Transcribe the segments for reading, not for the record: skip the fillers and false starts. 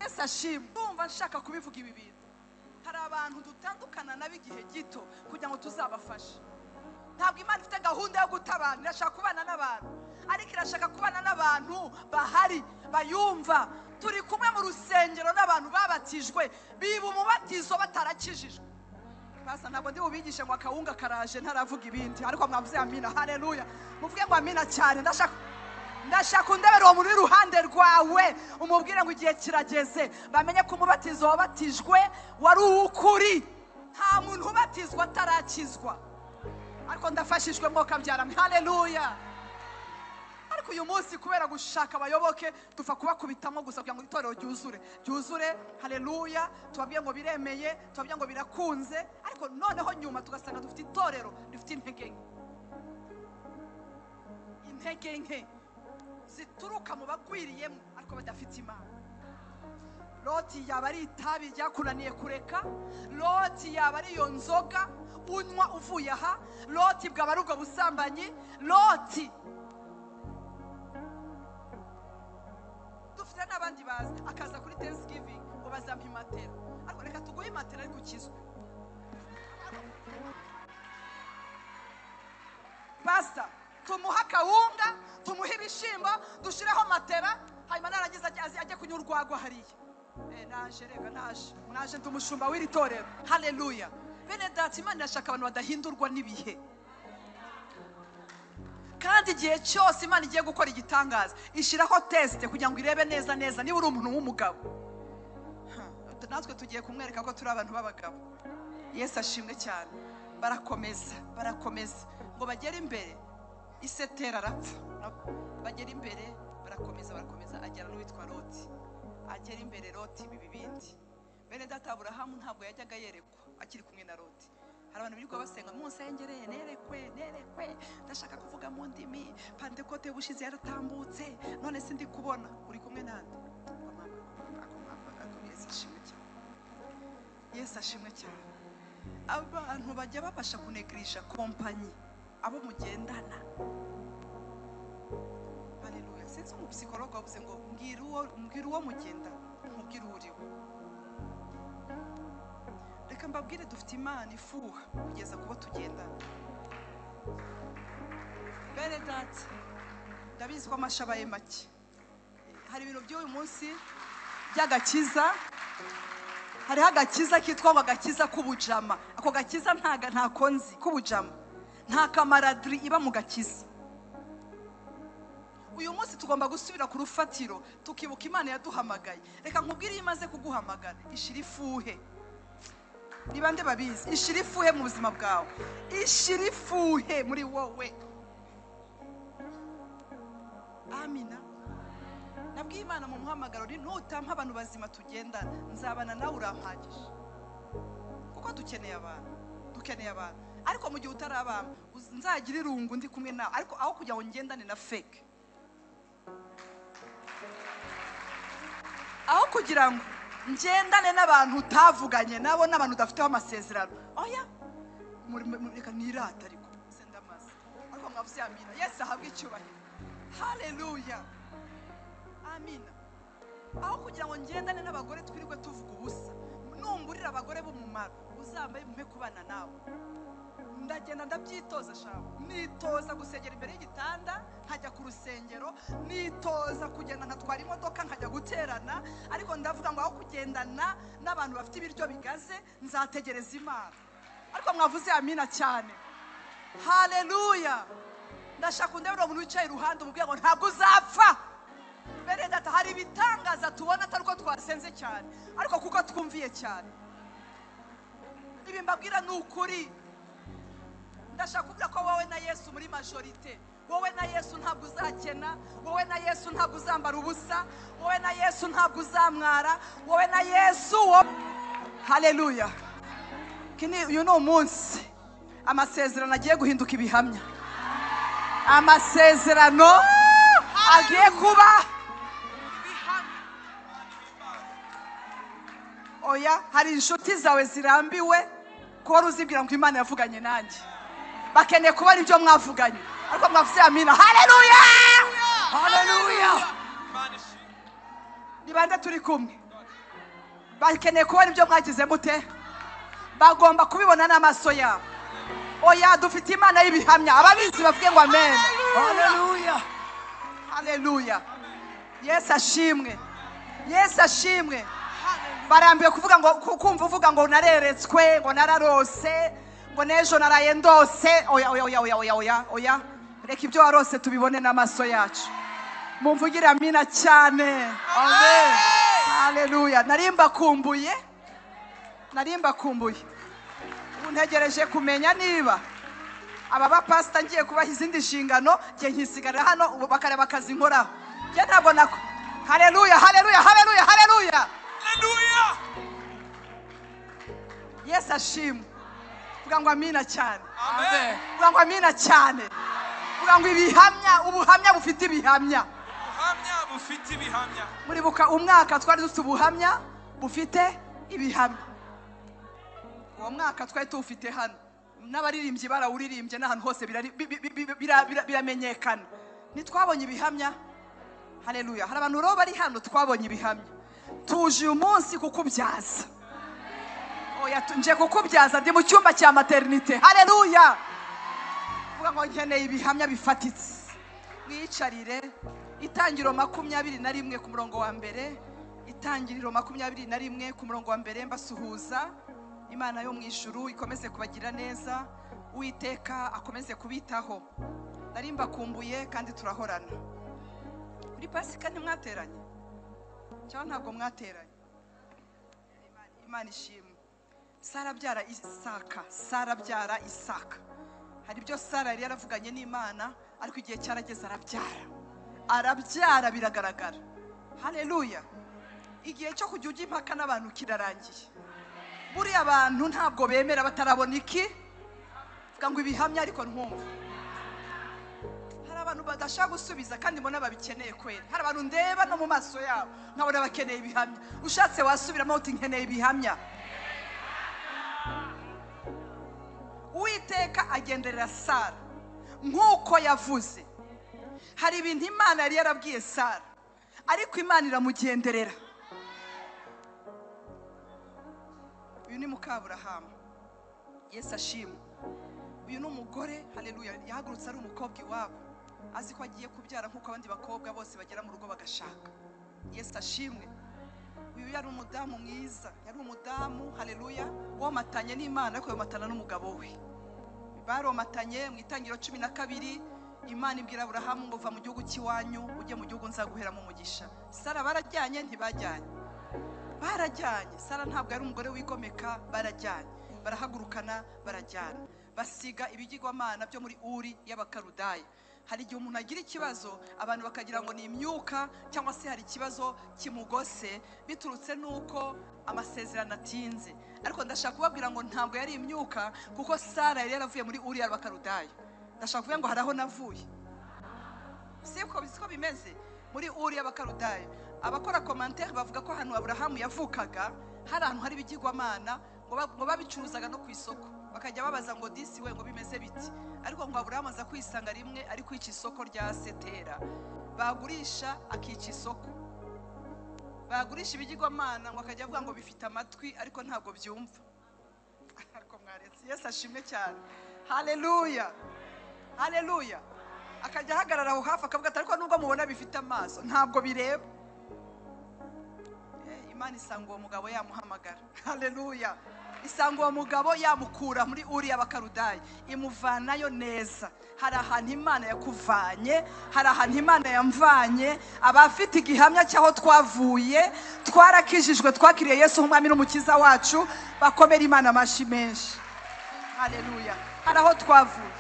Yesu ashimwe. Ndumva nshaka kubivuga ibi bintu. Hari abantu dutandukana nabo igihe gito kugira ngo tuzabafashe. Ntabwo Imana ifite gahunda yo gutabana, irashaka kubana n'abantu, ariko irashaka kubana n'abantu bahari bayumva. Turi kumwe mu rusengero n'abantu babatijwe biba umubatizo batarakijijwe. Pasa ntabwo ndi bubigishe ngo akawunga karaje ntaravuga ibindi, ariko mwavuze amina, haleluya. Muvuge ngo amina cyane. Ndashaka undebera uwo muntu uri iruhande rwawe, umubwire ngo igihe kirageze bamenye ko umubatizo wabatijwe wari uw'ukuri. Nta muntu ubatizwa atarakizwa. Ariko ndafashijwe mwoka byara, haleluya. Ariko uyu munsi kubera gushaka abayoboke tufa kubakubitamo gusa kugira ngo itorero ryuzure ryuzure, haleluya. Tubabwiye ngo biremeye, tubabwiye ngo birakunze, ariko noneho nyuma tugasanga dufite itorero rifite intege nke, intege nke zituruka mu bagwiriyemo ariko badafite Imana. Loti yaba ari itabi ryakunaniye kureka, Loti yaba ari iyo nzoga unywa uvuye aha, Loti bwaba ari ubwo busambanyi, Loti dufite n'abandi baza akaza kuri Thanksgiving ngo bazampa imatera, ariko reka tuguhe imatera ariko ukizwe. Pastor, tumuha akawunga, tumuhe ibishimbo, dushireho matera, hanyuma narangiza ajye kunywa urwagwa hariya. Naje rega, naje ndi umushumba w'iri torero, haleluya. Bene data, Imana irashaka abantu badahindurwa n'ibihe. Kandi igihe cyose Imana igiye gukora igitangaza ishyiraho test kugira ngo irebe neza neza niba uri umuntu w'umugabo. Natwe tugiye kumwereka ko turi abantu b'abagabo. Yesu ashimwe cyane. Barakomeza, barakomeza ngo bagere imbere, isetera arapfa. Bagera imbere, barakomeza, barakomeza, agera n'uwitwa Loti. Agera imbere Loti bibi bindi. Bene data, Aburahamu ntabwo yajyaga yerekwa akiri kumwe na Loti. Hari abantu birirwa basenga munsengereye, nerekwe, nerekwe, ndashaka kuvuga mu ndimi, Pantekote bushize yaratambutse, none sindi kubona. Uri kumwe nande? Yesu ashimwe cyane. Yesu ashimwe cyane. Abantu bajya babasha kunegirisha kompanyi abo mugendana. Haleluya. Sinzi umupsikologo wavuze ngo mbwira uwo mugenda, nkubwire uwo uriwe. Reka mbabwire, dufite Imana ifuha kugeza kubo tugendana. Bene data, ndabizi ko amasha abaye make. Hari ibintu by'uyu munsi by'agakiza. Hariho agakiza kitwa ngo agakiza k'ubujama. Ako gakiza ntako nzi k'ubujama. Nta kamaradiri iba mu gakiza. Uyu munsi tugomba gusubira ku rufatiro tukibuka Imana yaduhamagaye. Reka nkubwire, iyo imaze kuguhamagara ishira ifuhe. Niba nde babizi, ishira ifuhe mu buzima bwawe, ishira ifuhe muri wowe. Amina. Nabwiye Imana mu muhamagaro nti nutampa abantu bazima tugendana, nzabana nawe urampagije. Kuko dukeneye abantu, dukeneye abantu. Ariko mu gihe utarabamba nzagira irungu ndi kumwe nawe, ariko aho kugira ngo ngendane na fake, aho kugira ngo ngendane n'abantu utavuganye nabo, n'abantu udafiteho amasezerano. Oya, reka nirata, ariko sendamaze. Ariko mwavuze amina. Yesu ahabwe icyubahiro, haleluya, amina. Aho kugira ngo ngendane n'abagore twirirwe tuvuga ubusa, numburira abagore b'umumaro, uzambaye mpe kubana nawe. Ndagenda ndabyitoza shawe, nitoza gusengera imbere y'igitanda, nkajya ku rusengero, nitoza kugenda nkatwara imodoka nkajya guterana, ariko ndavuga ngo aho kugendana n'abantu bafite ibiryo bigaze, nzategereza Imana. Ariko mwavuze amina cyane, haleluya. Ndashaka undebera umuntu wicaye iruhande umubwire ngo ntabwo uzapfa. Bene data, hari ibitangaza tubona atari uko twasenze cyane, ariko kuko twumviye cyane. Ibi mbabwira ni ukuri. Ndashaka kuvuga ko wowe na Yesu muri majorite, wowe na Yesu ntabwo uzakena, wowe na Yesu ntabwo uzambara ubusa, wowe na Yesu ntabwo uzamwara, wowe na Yesu. Haleluya. Uyu ni umunsi amasezerano agiye guhinduka ibihamya, amasezerano agiye kuba ibihamya. Oya, hari inshuti zawe zirambiwe kuba uzibwira ngo Imana yavuganye nanjye, bakeneye kubona ibyo mwavuganye. Ariko mwavuze amina, haleluya, haleluya. Ni bande turi kumwe? Bakeneye kubona ibyo mwagize mute, bagomba kubibona n'amaso yabo. Oya, dufite Imana y'ibihamya. Ababizi bavuge ngo amen. Haleluya. Haleluya. Yesu ashimwe, Yesu ashimwe. Barambiwe kuvuga ngo, kumva uvuga ngo nareretswe, ngo nararose, ngo n'ejo naraye ndose. Oya, oya, oya, oya, oya, oya, oya, reka ibyo warose tubibone n'amaso yacu. Mumvugire amina cyane. Amen. Haleluya. Nari mbakumbuye, nari mbakumbuye. Ubu ntegereje kumenya niba aba bapasita ngiye kubaha izindi nshingano, ngiye nkisigara hano, ubu bakareba akazi nkoraho. Njye ntabwo nako. Haleluya, haleluya, haleluya, haleluya. Haleluya. Yesu ashimwe. Vuga ngo amina cyane. Amen. Vuga ngo amina cyane. Vuga ngo ibihamya, ubuhamya bufite ibihamya. Ubuhamya bufite ibihamya. Muribuka umwaka twari dufite ubuhamya bufite ibihamya. Uwo mwaka twari tuwufite hano, n'abaririmbyi barawuririmbye, n'ahantu hose biramenyekana. Ntitwabonye ibihamya? Haleluya. Hari abantu rero bari hano twabonye ibihamya. Tuje uyu munsi kukubyaza. Oya, nje kukubyaza, ndi mu cyumba cya maternité. Haleluya. Vuga ngo nkeneye ibihamya bifatitse. Mwiyicarire. Itangiriro 21 ku murongo wa mbere. Itangiriro 21 ku murongo wa mbere. Mbasuhuza. Imana yo mu ijuru ikomeze kubagira neza, Uwiteka akomeze kubitaho. Nari mbakumbuye kandi turahorana. Kuri Pasika ntimwateranye? Cyangwa ntabwo mwateranye? Imana ishimwe. Sara abyara Isaka, Sara abyara Isaka. Hari ibyo Sara yari yaravuganye n'Imana, ariko igihe cyarageze arabyara. Arabyara biragaragara. Haleluya. Igihe cyo kujya ujya impaka n'abantu kirarangiye. Buriya abantu ntabwo bemera batarabona iki? Vuga ngo ibihamya, ariko ntumva. Hari abantu badashaka gusubiza kandi mbona babikeneye kwera. Hari abantu ndeba no mu maso yabo nkabona bakeneye ibihamya. Ushatse wasubiramo uti nkeneye ibihamya. Uwiteka agenderera Sara nk'uko yavuze. Hari ibintu Imana yari yarabwiye Sara, ariko Imana iramugenderera. Uyu ni Mukaburahamu. Yesu ashimwe. Uyu ni umugore, haleluya, yahagurutse ari umukobwa iwabo, azi ko agiye kubyara nk'uko abandi bakobwa bose bagera mu rugo bagashaka. Yesu ashimwe. Uyu yari umudamu mwiza, yari umudamu, haleluya, womatanye n'Imana, ariko yomatana n'umugabo we. Baromatanye mu itangiriro 12, Imana ibwira Aburahamu ngo va mu gihugu cy'iwanyu ujye mu gihugu nzaguheramo umugisha. Sara barajyanye, ntibajyanye? Barajyanye. Sara ntabwo yari umugore wigomeka, barajyanye, barahagurukana, barajyana, basiga ibigirwamana byo muri Uri y'Abakaludaya. Hari igihe umuntu agira ikibazo abantu bakagira ngo ni imyuka, cyangwa se hari ikibazo kimugose biturutse n'uko amasezerano atinze. Ariko ndashaka kubabwira ngo ntabwo yari imyuka, kuko Sara yari yaravuye muri Uri y'Abakaludaya. Ndashaka kuvuga ngo hari aho navuye. Siko bimeze muri Uri y'Abakaludaya. Abakora commentaire bavuga ko ahantu Aburahamu yavukaga hari ahantu hari ibigirwamana, ngo babicuruzaga no ku isoko, bakajya babaza ngo disi we ngo bimeze biti. Ariko ngo Aburahamu aza kwisanga rimwe ari kwica isoko rya Setera, bagurisha akica isoko, bagurisha ibigirwamana, ngo akajya avuga ngo bifite amatwi ariko ntabwo byumva. Ariko mwaretse. Yesu ashimwe cyane. Haleluya, haleluya. Akajya ahagarara aho hafi akavuga ati ariko nubwo mubona bifite amaso ntabwo bireba. Imana isanga uwo mugabo yamuhamagara. Haleluya. Isanga uwo mugabo yamukura muri Uri y'Abakaludaya, imuvanayo neza. Hari ahantu Imana yakuvanye, hari ahantu Imana yamvanye. Abafite igihamya cy'aho twavuye, twarakijijwe, twakiriye Yesu nk'umwami n'umukiza wacu, bakomera Imana amashyi menshi. Haleluya. Hari aho twavuye,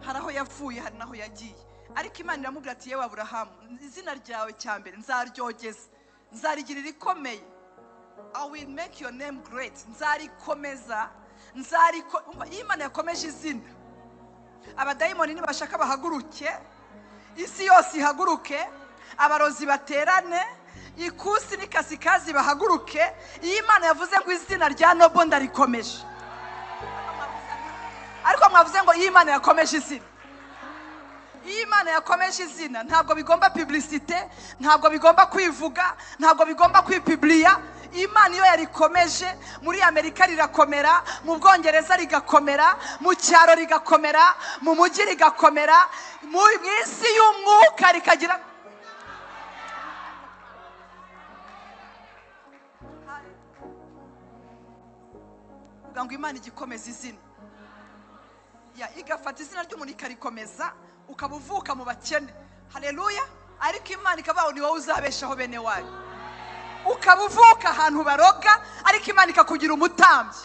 hari aho yavuye, hari naho yagiye. Ariko Imana iramubwira ati yewe Aburahamu, izina ryawe cya mbere nzaryogeza, nzarigira irikomeye. I will make your name great. Nzarikomeza, nzariko. Iyo Imana yakomeje izina, abadayimoni nibashaka bahaguruke, isi yose ihaguruke, abarozi baterane, ikusi n'ikasikazi bahaguruke. Iyo Imana yavuze ngo izina rya Nobo ndarikomeje, ariko mwavuze ngo iyo Imana yakomeje izina, Iyo Imana yakomeje izina, ntabwo bigomba publicité, ntabwo bigomba kwivuga, ntabwo bigomba kwipibliya. Imana iyo yarikomeje, muri Amerika rirakomera, mu Bwongereza rigakomera, mu cyaro rigakomera, mu mujyi rigakomera, mu isi y'umwuka rikagira. Ngo Imana igikomeza izina, ya igafata izina ry'umuntu ikarikomeza, ukaba uvuka mu bakene, haleluya, ariko Imana ikabaho ni wowe uzabeshaho bene wayo. Ukaba uvuka ahantu baroga, ariko Imana ikakugira umutambyi.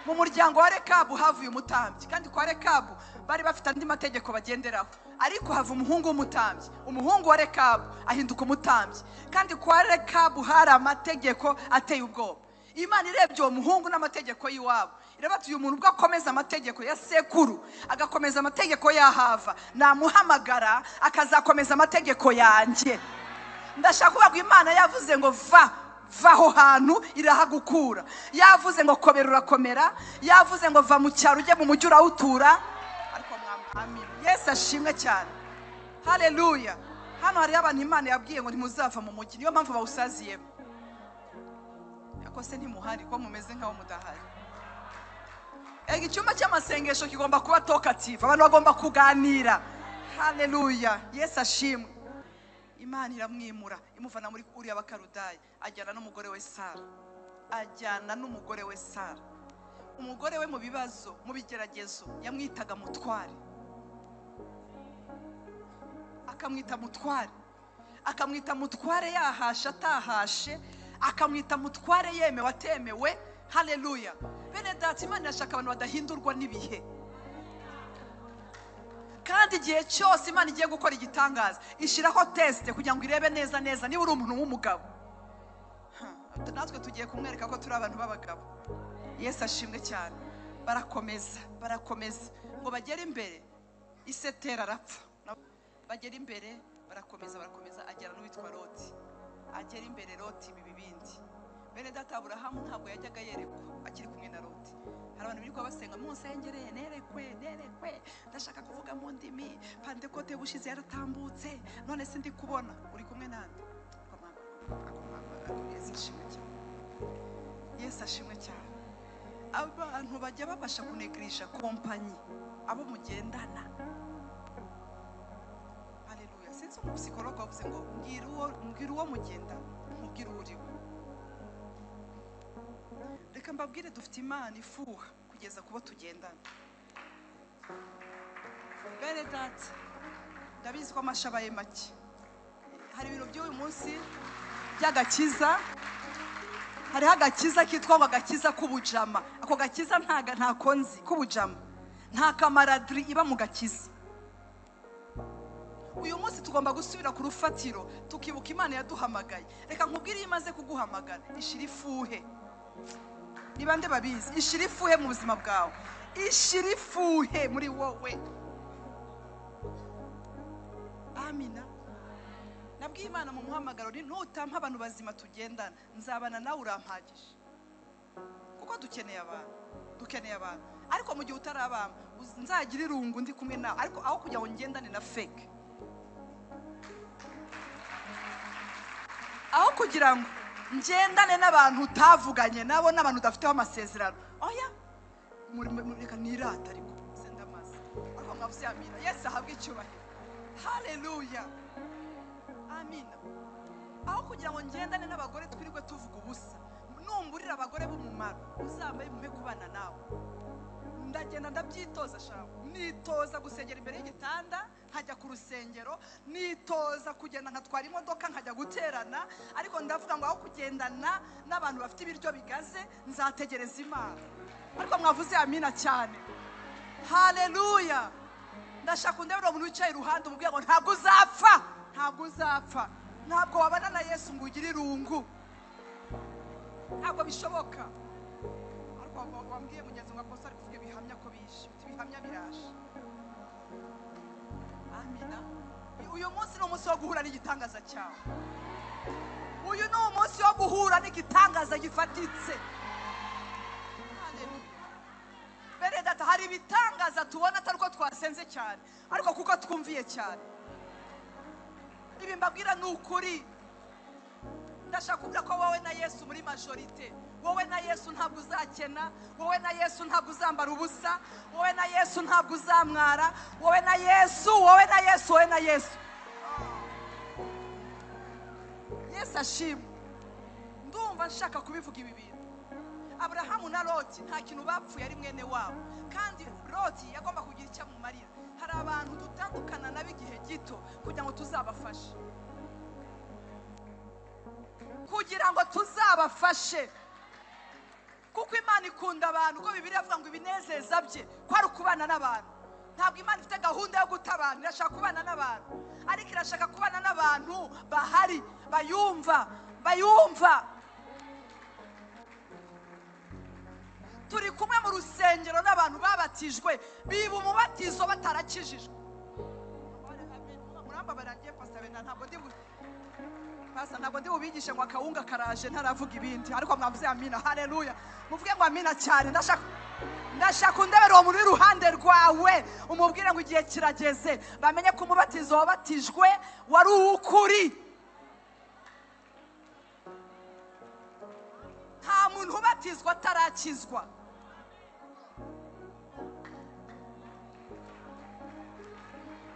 Mu muryango wa Rekabu havuye umutambyi, kandi kwa Rekabu bari bafite andi mategeko bagenderaho, ariko hava umuhungu w'umutambyi. Umuhungu wa Rekabu ahinduka umutambyi, kandi kwa Rekabu hari amategeko ateye ubwoba. Imana irebye uwo muhungu n'amategeko y'iwabo, irabati uyu muntu ubwo akomeza amategeko ya sekuru, agakomeza amategeko y'ahava, namuhamagara akazakomeza amategeko yanjye. Ndashaka kuvuga ngo Imana yavuze ngo va aho hantu, irahagukura. Yavuze ngo komera, urakomera. Yavuze ngo va mu cyaro ujye mu mujyi, urawutura. Ariko mwami Yesu ashimwe cyane, haleluya. Hano hariho abantu Imana yabwiye ngo ntimuzava mu mujyi, niyo mpamvu bawusaziyemo. Kose ntimuhari ko mumeze nkaho mudahari. Icyumba cy'amasengesho kigomba kuba talkative, abantu bagomba kuganira. Haleluya, Yesu ashimwe. Imana iramwimura, imuvana muri Uriya Bakarudaya, ajyana n'umugore we Sara, ajyana n'umugore we Sara. Umugore we mu bibazo, mu bigeragezo, yamwitaga mutware, akamwita mutware, akamwita mutware yahashe atahashe, akamwita mutware yemewe atemewe. Haleluya. Bene data, Imana irashaka abantu badahindurwa n'ibihe. Kandi igihe cyose Imana igiye gukora igitangaza, ishyiraho test kugira ngo irebe neza neza niba uri umuntu w'umugabo. Natwe tugiye kumwereka ko turi abantu b'abagabo. Yesu ashimwe cyane. Barakomeza, barakomeza ngo bagere imbere, isetera arapfa. Bagera imbere, barakomeza, barakomeza, agera n'uwitwa Loti. Agera imbere Loti bibi bindi. Bene data, Aburahamu ntabwo yajyaga yerekwa akiri kumwe na Loti. Hari abantu birirwa basenga munsengereye, nerekwe, nerekwe, ndashaka kuvuga mu ndimi, Pantekote bushize yaratambutse, none se ndi kubona. Uri kumwe nande? Yesu ashimwe cyane. Yesu ashimwe cyane. Abantu bajya babasha kunegirisha kompanyi abo mugendana. Haleluya. Sinzi umupsikologo wavuze ngo mbwira uwo mugendana, nkubwire uwo uriwe. Reka mbabwire, dufite Imana ifuha kugeza kubo tugendana. Bene data, ndabizi ko amasha abaye make. Hari ibintu by'uyu munsi by'agakiza, hariho agakiza kitwa ngo agakiza k'ubujama. Ako gakiza ntako nzi k'ubujama, nta kamaradiri iba mu gakiza. Uyu munsi tugomba gusubira ku rufatiro, tukibuka Imana yaduhamagaye. Reka nkubwire, iyo imaze kuguhamagara ishira ifuhe. Niba nde babizi, ishira ifuhe mu buzima bwawe, ishira ifuhe muri wowe. Amina. Nabwiye Imana mu muhamagaro, nutampa abantu bazima tugendana, nzabana nawe urampagije. Kuko dukeneye abantu, dukeneye abantu. Ariko mu gihe utarabamba, nzagira irungu ndi kumwe nawe, ariko aho kugira ngo ngendane na fake, aho kugira ngo ngendane n'abantu utavuganye nabo, n'abantu udafiteho amasezerano. Oya, reka nirata, ariko se ndamaze. Ariko mwavuze amina. Yesu ahabwe icyubahiro. Haleluya. Amina. Aho kugira ngo ngendane n'abagore twirirwe tuvuga ubusa, numburira abagore b'umumaro, uzambaye mpe kubana nawe. Ndagenda ndabyitoza shawe, nitoza gusengera imbere y'igitanda, nkajya ku rusengero, nitoza kugenda nkatwara imodoka nkajya guterana, ariko ndavuga ngo aho kugendana n'abantu bafite ibiryo bigaze, nzategereza Imana. Ariko mwavuze amina cyane. Haleluya. Ndashaka undebera umuntu wicaye iruhande umubwira ngo ntabwo uzapfa, ntabwo uzapfa, ntabwo wabana na Yesu ngo ugire irungu, ntabwo bishoboka. Ariko wambwiye mugenzi ngo aposto ari kuvuga ibihamya ko bishe, ibihamya biraje. Amina. Uyu munsi ni umunsi wo guhura n'igitangaza cyawe. Uyu ni umunsi wo guhura n'igitangaza gifatitse. Haleluya. Bene data, Hari ibitangaza tubona atari uko twasenze cyane, ariko kuko twumviye cyane. Ibi mbabwira ni ukuri. Ndashaka kuvuga ko wowe na Yesu muri majorite. Wowe na Yesu ntabwo uzakena, wowe na Yesu ntabwo uzambara ubusa, wowe na Yesu ntabwo uzamwara, wowe na Yesu, wowe na Yesu, wowe na Yesu. Yesu ashimwe. Ndumva nshaka kubivuga ibi bintu. Aburahamu na Loti nta kintu bapfuye, ari mwene wabo, kandi Loti yagomba kugira icyo amumarira. Hari abantu dutandukana nabo igihe gito kugira ngo tuzabafashe, kugira ngo tuzabafashe, kuko Imana ikunda abantu. Ko Bibiliya ivuga ngo ibinezeza bye ko ari ukubana n'abantu. Ntabwo Imana ifite gahunda yo guta abantu, irashaka kubana n'abantu, ariko irashaka kubana n'abantu bahari, bayumva, bayumva. Turi kumwe mu rusengero n'abantu babatijwe, biba umubatizo batarakijijwe. Murambabarira Pastor Bena, ntabwo ndi Pastor, ntabwo ndi bubigishe ngo akawunga karaje ntaravuga ibindi, ariko mwavuze amina, haleluya. Muvuge ngo amina cyane. Ndashaka undebera uwo muntu uri iruhande rwawe, umubwire ngo igihe kirageze bamenye ko umubatizo wabatijwe wari uw'ukuri. Nta muntu ubatizwa atarakizwa.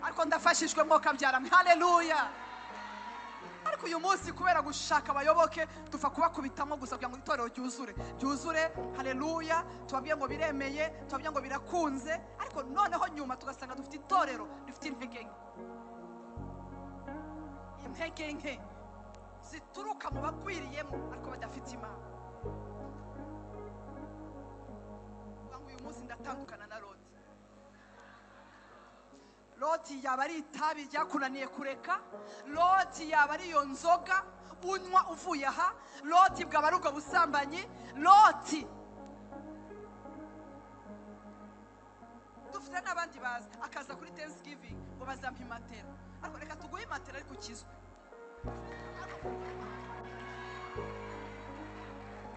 Ariko ndafashijwe mwoka byaramwe, haleluya. Ariko uyu munsi kubera gushaka abayoboke tufa kubakubitamo gusa kugira ngo itorero ryuzure, ryuzure, haleluya. Tubabwiye ngo biremeye, tubabwiye ngo birakunze, ariko noneho nyuma tugasanga dufite itorero rifite intege nke, intege nke zituruka mu bakwiriyemo ariko badafite Imana. Ngo uyu munsi ndatandukana na Loti. Loti yaba ari itabi ryakunaniye kureka, Loti yaba ari iyo nzoga unywa uvuye aha, Loti bwaba ari ubwo busambanyi, Loti. Dufite n'abandi baza akaza kuri Thanksgiving ngo bazampa imatera, ariko reka tuguhe imatera ariko ukizwe.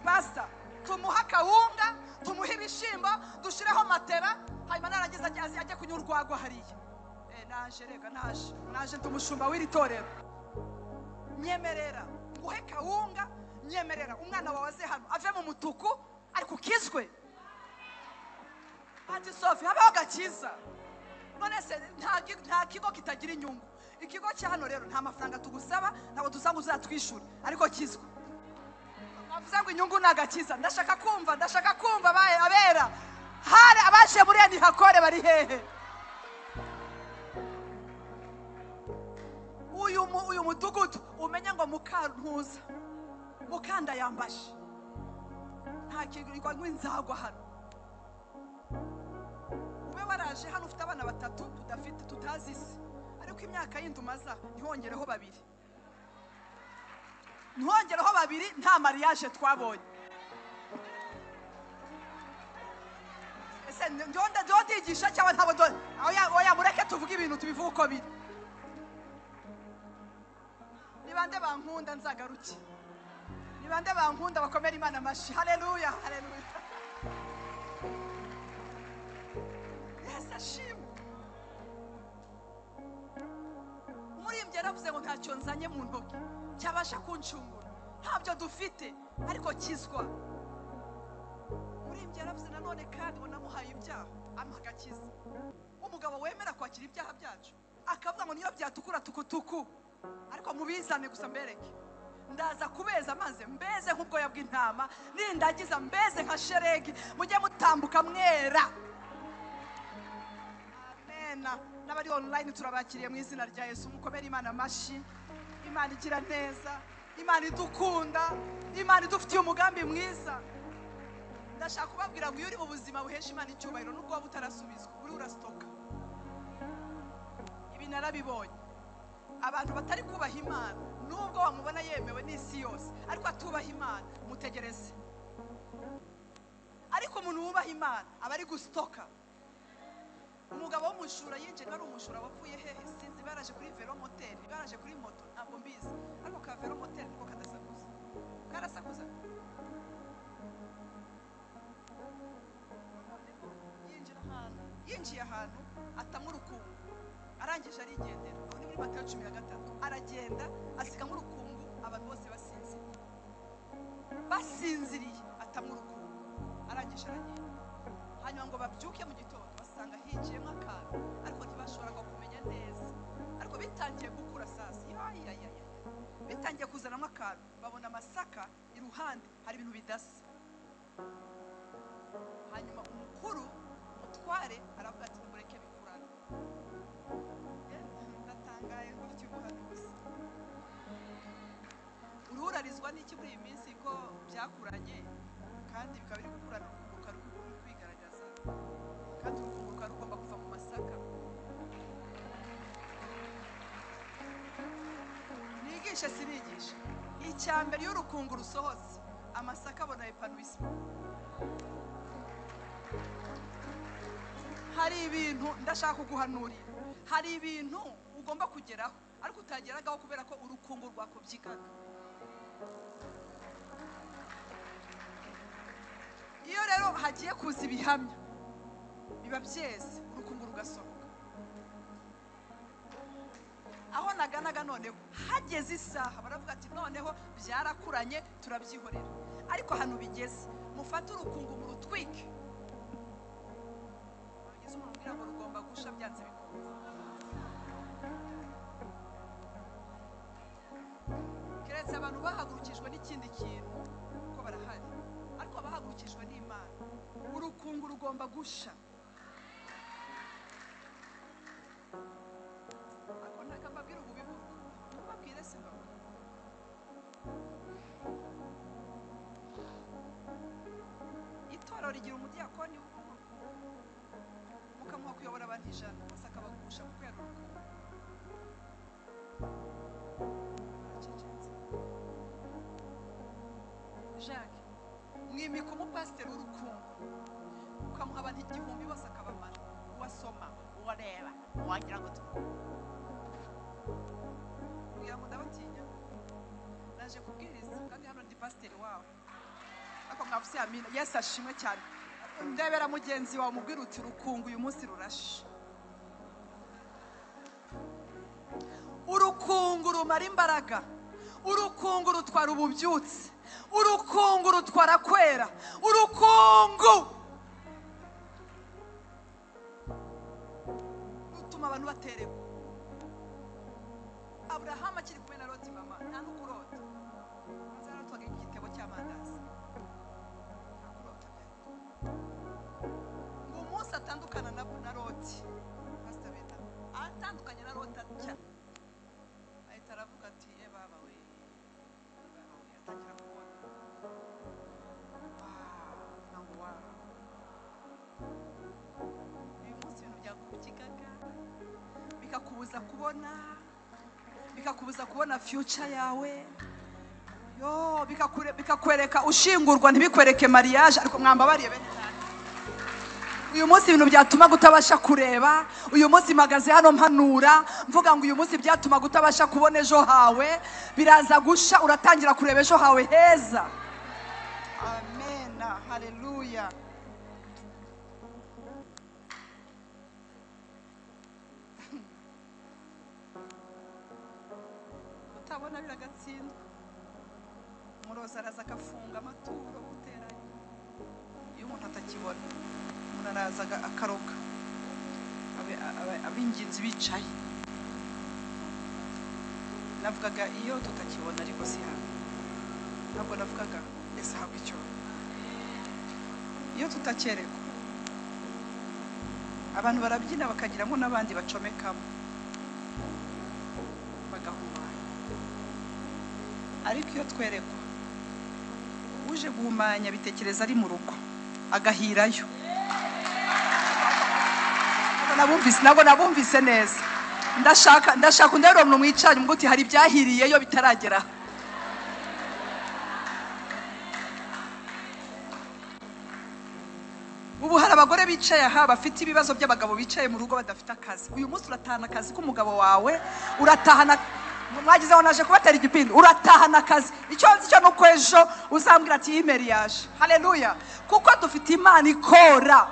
Pastor, tumuha akawunga, tumuhe ibishimbo, dushireho matera, hanyuma narangiza ajye kunywa urwagwa hariya. Naje rega, naje ndi umushumba w'iri torero. Nyemerera nguhe kawunga, nyemerera umwana wawe aze hano ave mu mutuku ariko ukizwe. Ati Sophie, habaho gakiza. None se nta kigo kitagira inyungu. Ikigo cya hano rero nta mafaranga tugusaba, ntabwo dusanga uzatwishura, ariko kizwe. Avuze ngo inyungu ni agakiza. Ndashaka kumva, ndashaka kumva abera. Hari abaje muri Enihakore bari hehe? Uyu mudugudu umenye ngo mukantuza mukanda yambashe, nta kintu nk'inzagwa hano. Ube waraje hano ufite abana batatu tudafite tutazi isi, ariko imyaka yindi umaza ntihongereho babiri, ntihongereho babiri, nta mariage twabonye. Ese ndiho ndigisha cyangwa ntabwo? Oya, mureke tuvuge ibintu tubivuge uko biri. Ni bande bankunda nzagaruke, ni bande bankunda bakomera Imana amashi. Haleluya, haleluya. Yesu ashimwe. Umuririmbyi yaravuze ngo ntacyo nzanye mu ntoki cyabasha kuncungura, ntabyo dufite ariko kizwa. Umuririmbyi yaravuze nanone kandi ngo namuhaye ibyaha ampa agakiza. Umugabo wemera kwakira ibyaha byacu akavuga ngo niyo byatukura tukutuku, ariko mubizane gusa mbereke, ndaza kubeza maze mbeze nk'ubwoya bw'intama, nindagiza mbeze nka sheregi, mujye mutambuka mwera. Amen. N'abari online turabakiriye mu izina rya Yesu. Mukomere Imana amashi. Imana igira neza, Imana idukunda, Imana idufitiye umugambi mwiza. Ndashaka kubabwira ngo iyo uri mu buzima buhesha Imana icyubahiro, nubwo waba utarasubizwa, uri urastoka. Ibi narabibonye. Abantu batari kubaha Imana, nubwo wamubona yemewe n'isi yose, ariko atubaha Imana, mutegereze. Ariko umuntu wubaha Imana aba ari gustoka. Umugabo w'umushura yinjiye, ari umushura wapfuye hehe sinzi, baraje kuri velomoteri, baraje kuri moto, ntabwo mbizi, ariko ka velomoteri niko kadasakuza, karasakuza. Yinjira Yinjiye ahantu atamwa urukungu, arangije arigendera. Aho ni muri Matayo 13. Aragenda asigamo urukungu, abantu bose basinziriye. Basinziriye atamwa urukungu, arangije aragenda. Hanyuma ngo babyuke mu gitondo basanga hinjiyemo akantu, ariko ntibashoboraga kumenya neza. Ariko bitangiye gukura sasa, ya bitangiye kuzanamo akantu, babona amasaka iruhande hari ibintu bidasa. Hanyuma umukuru umutware aravuga ati nimureke bikurane. Ndatangaye ngo mfite ubuhanuzi. Ururarizwa n'iki muri iyi minsi ko byakuranye kandi bikaba biri gukurana, urukungu ruri kwigaragaza, kandi urukungu rukaba rugomba kuva mu masaka. Nigishe sinigishe. Icya mbere iyo urukungu rusohotse, amasaka abona epanouissement. Hari ibintu ndashaka kuguhanurira, hari ibintu ugomba kugeraho ariko utageragaho kubera ko urukungu rwakubyigaga. Iyo rero hagiye kuza ibihamya biba byeze, urukungu rugasohoka. Aho naganaga noneho hageze isaha baravuga ati noneho byarakuranye turabyihorera. Ariko ahantu bigeze mufate urukungu murutwike. Bageze umuntu ubwira ngo rugomba gusha byanze bikunze. Keretse abantu bahagurukijwe n'ikindi kintu ko barahari, ariko bahagurukijwe n'Imana, urukungu rugomba gusha. Ariko ntakambabwira ububi bw'urukungu, mbabwire simbabwire. Itorero rigira umudiyakoni w'urukungu, mukamuha kuyobora abantu 100 bose akabagusha kuko yari urukungu. Baracecetse. Jacques, mwimika umupasiteri w'urukungu, ukamuha abantu 1000 bose akabamara. Uwasoma, uwareba, wagira ngo kugira ngo ndabatinya. Naje kubwiriza kandi hano ndi pasiteri wawe. Ariko mwavuze amina. Yesu ashimwe cyane. Ndebera mugenzi wawe umubwira uti urukungu uyu munsi rurashe. Urukungu rumara imbaraga, urukungu rutwara ububyutse, urukungu rutwara kwera, urukungu rutuma abantu baterekwa. Aburahamu akiri kumwe na Loti mama nta n'ukurota, maze yaratwaga igitebo cy'amandazi, nta kurota byari. Ngo umunsi atandukana na Loti, Pastor Bena atandukanye na Loti atya, ahita aravuga ati e baba we, baba we, atangira kubona avuga ngo wa uyu munsi ibintu byakubyigaga bikakubuza kubona, bikakubuza kubona future yawe, yo bikakwereka ushingurwa ntibikwereke mariage. Ariko mwambabariye bene data, uyu munsi ibintu byatuma utabasha kureba. Uyu munsi mpagaze hano mpanura mvuga ngo uyu munsi byatuma utabasha kubona ejo hawe, biraza gusha, uratangira kureba ejo hawe heza. Amen, haleluya. Utabona biragatsindwa. Umurozi araza akafunga amaturo guteranya. Iyo umuntu atakibona, umuntu araza akaroga. Ab'ingenzi bicaye. Navugaga iyo tutakibona ariko si hano. Ntabwo navugaga ese habwa icyo. Iyo tutakerekwa, abantu barabyina bakagiramo n'abandi bacomekamo bagahumanya. Ariko iyo twerekwa, uje guhumanya bitekereza ari mu rugo agahirayo. Ntabwo nabumvise neza. Ndashaka undebe umuntu mwicaranye ngo uti hari ibyahiriyeyo bitaragera. Ubu hari abagore bicaye aha bafite ibibazo by'abagabo bicaye mu rugo badafite akazi. Uyu munsi uratahana akazi k'umugabo wawe, uratahana mwagizeho naje kubatera igipindi, uratahana akazi. Icyo nzi cyo nuko ejo uzambwira ati email yaje. Haleluya. Kuko dufite Imana ikora.